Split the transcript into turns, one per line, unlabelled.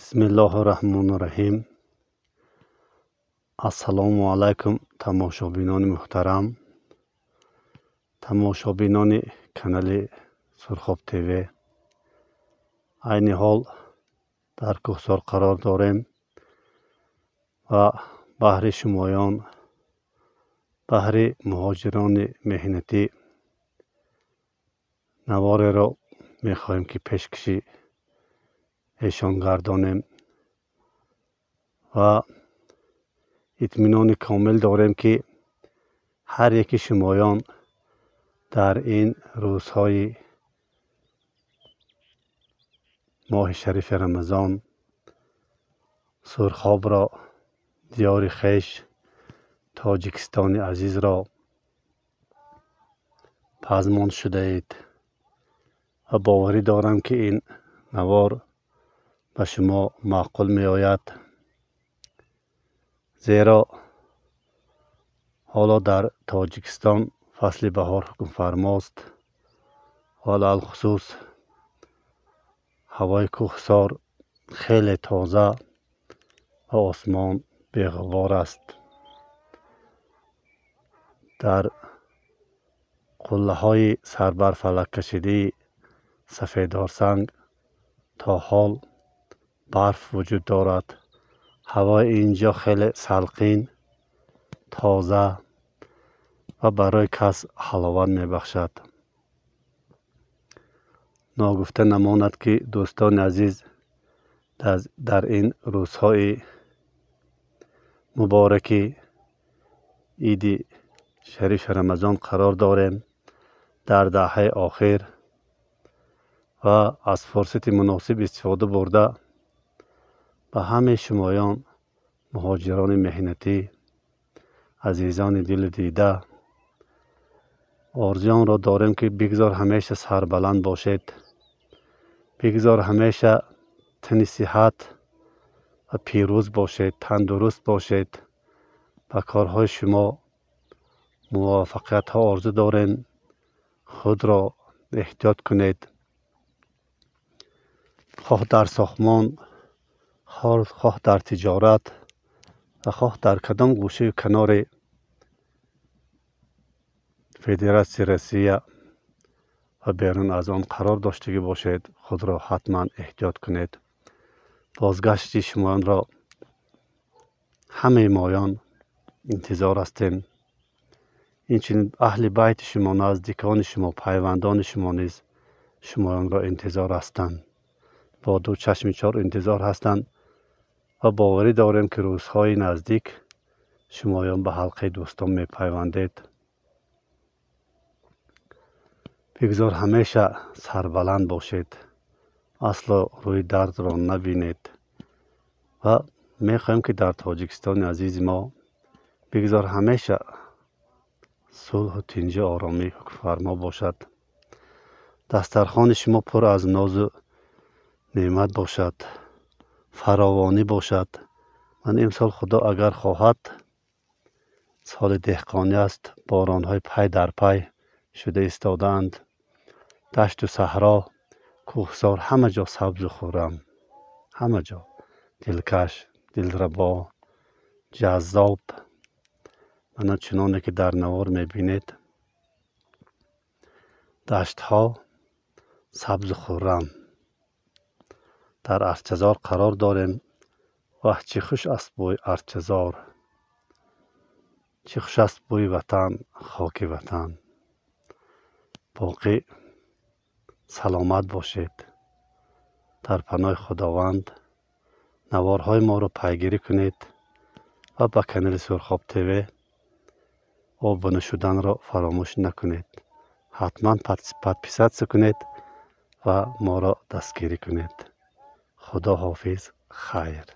Бисмиллоҳи раҳмони раҳим. Ассалому алайкум, тамошобинони муҳтарам, тамошобинони канали Сурхоб ТВ. Айни ҳол дар Кӯҳсор қарор дорем ва баҳри шумоён, баҳри муҳоҷирони меҳнатӣ навореро мехоҳем, ки пешкаши эшон гардонем ва итминони комил дорем, ки ҳар яки шумоён дар ин рӯзҳои моҳи шарифи Рамазон Сурхобро, диёри хеш, Тоҷикистони азизро пазмон шудаед ва боварӣ дорам, ки ин навор ба шумо маъқул меояд, зеро ҳоло дар Тоҷикистон фасли баҳор ҳукмфармост ва алалхусус ҳавои Кӯҳсор хеле тоза ва осмон беғубор аст. Дар қуллаҳои сарбарфалаккашидаи Сафедорсанг то ҳол барф вуҷуд дорад. Ҳавои инҷо хеле салқин, тоза ва барои кас ҳаловат мебахшад. Ногуфта намонад, ки дӯстони азиз, дар ин рӯзҳои мубораки иди шарифи Рамазон қарор дорем, дар даҳаи охир, ва аз фурсати муносиб истифода бурда ба ҳамаи шумоён, муҳоҷирони меҳнатӣ, азизони дилу дида, орзуёнро дорем, ки бигзор ҳамеша сарбаланд бошед, бигзор ҳамеша тани сиҳат ва пирӯз бошед, тандуруст бошед. Ба корҳои шумо муваффақиятҳо орзу дорем. Худро эҳтиёт кунед, хоҳ дар сохтмон, хоҳ дар тиҷорат ва хоҳ дар кадом гӯшаю канори Федератсияи Россия ва берун аз он қарор доштагӣ бошед, худро ҳатман эҳтиёт кунед. Бозгашти шумоёнро ҳамаи моён интизор ҳастем. Инчунин аҳли байти шумо, наздикони шумо, пайвандони шумо низ шумоёнро интизор ҳастанд, бо ду чашми чор интизор ҳастанд ва боварӣ дорем, ки рӯзҳои наздик шумоён ба ҳалқаи дӯстон мепайвандед. Бигзор ҳамеша сарбаланд бошед, асло рӯи дардро набинед ва мехоҳем, ки дар Тоҷикистони азизи мо бигзор ҳамеша сулҳу тинҷу оромӣ ҳукмфармо бошад, дастархони шумо пур аз нозу неъмат бошад, фаровонӣ бошад. Ман имсол, Худо агар хоҳад, соли деҳқонӣ аст, боронҳои пай дар пай шуда истодаанд, дашту саҳро, кӯҳсор ҳама ҷо сабзу хуррам, ҳама ҷо дилкаш, дилрабо, ҷаззоб. Мана чуноне ки дар навор мебинед, даштҳо сабзу хуррам. Дар Арчазор қарор дорем. Ваҳ, чӣ хуш аст бӯи Арчазор, чӣ хуш аст бӯи ватан, хоки ватан. Боқӣ саломат бошед, дар паноҳи Худованд. Наворҳои моро пайгирӣ кунед ва ба канали Сурхоб ТВ обуна шуданро фаромӯш накунед. Ҳатман подписаться кунед ва моро дастгирӣ кунед. Худо ҳофиз, хайр.